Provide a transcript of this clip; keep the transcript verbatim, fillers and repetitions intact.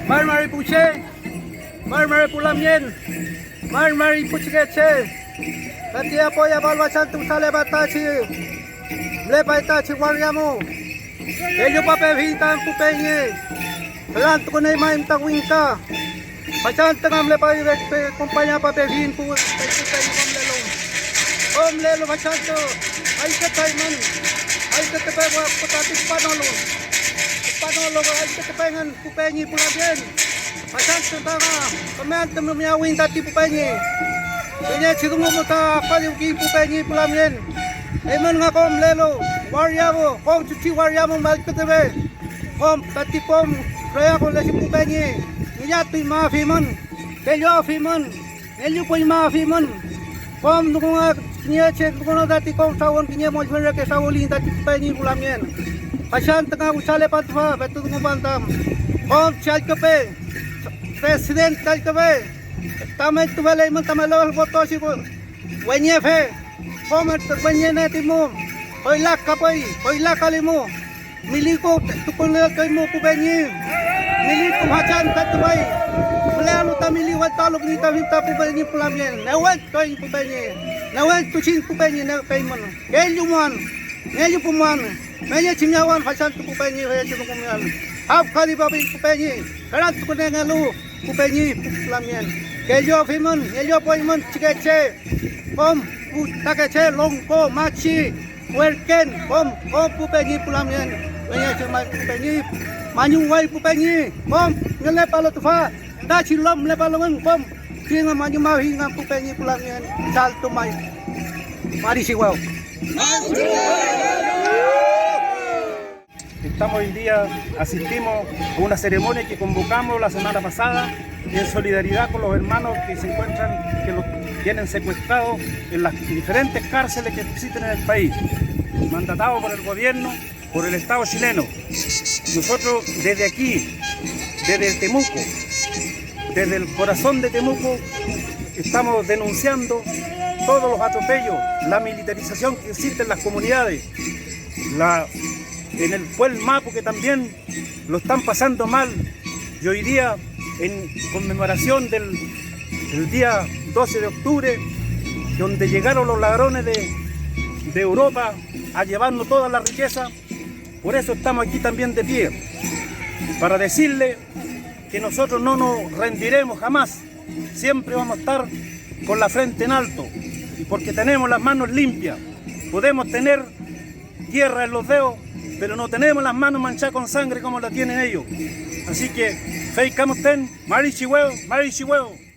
Mari mari pu che, mari mari pu lamngen, mari mari pu chike che, tati apoyapalu fachantü wesale patachi mülepay tachi waria mu. Kellupapefiñ ta pu peñi, feyentun may ta wingka. Fachantü nga mülepay, pe, kompañapapefiñ pu, pe, pu peñi kom lelu. Kom lelu fachantü, aykütuaymün, aykütupe wa-, tati küpanolu. Küpanolu, aykütupe engün pu peñi pu lamngen. Fachantü ta nga küme antü mümiawiñ tati pu peñi. Femngechi dungu mu ta apaliwkiñ pu peñi pu lamngen. Eymün nga kom lelu waria mu, kom chuchi waria mu mallkütupe. Kom tati kom füreakolechi pu peñi, ngillatuñmafimün, kelluafimün, ngellupuñmafimün. Kom dungu nga kiñe che dungu no tati kom trawün, kiñe mollfüñ reke trawüliyiñ tati pu peñi pu lamngen. Fachantü nga wesalepan tüfa, petu dungupan ta kom challküpe, presidente challküpe, tameltufeleymün tama lewel fotochi weñefe, kom weñenetimu, koyla kapuy, koyla kalimu. Miliku tukulelkeymu pu peñi. Miliku fachantü tüfey. Mülealu ta mili wentru alukünuy ta fim ta pu peñi pu lamngen. Newentueñ pu peñi. Newentuchiñ pu peñi, newpeymün. Kellumuan. Ngellupumuan. Femngechi miyawan fachantü pu peñi, femngechi dungu mew. Afkadipafiñ pu peñi. Ferantukunengelu pu peñi pu lamngen. Kelluafimün, ngelluapuaymün pichike che. Kom pu fütakeche longko machi. Werken, kom, kom pu peñi pu lamngen, peñi, pu peñi, mañumway pu peñi, kom ngünepalu tüfa, tachi lom mülepalu engün, kom, pinge mañumafiñ engün pu peñi pu lamngen, chaltu may. Mari chiwew. Estamos hoy día, asistimos a una ceremonia que convocamos la semana pasada en solidaridad con los hermanos que se encuentran, que los tienen secuestrados en las diferentes cárceles que existen en el país, mandatados por el gobierno, por el Estado chileno. Nosotros desde aquí, desde Temuco, desde el corazón de Temuco, estamos denunciando todos los atropellos, la militarización que existe en las comunidades, la, en el pueblo Mapu, que también lo están pasando mal. Y hoy día, en conmemoración del, del día doce de octubre, donde llegaron los ladrones de, de Europa a llevarnos toda la riqueza, por eso estamos aquí también de pie, para decirle que nosotros no nos rendiremos jamás, siempre vamos a estar con la frente en alto, y porque tenemos las manos limpias, podemos tener tierra en los dedos, pero no tenemos las manos manchadas con sangre como la tienen ellos. Así que, fey ka müten, mari chiwew, mari chiwew.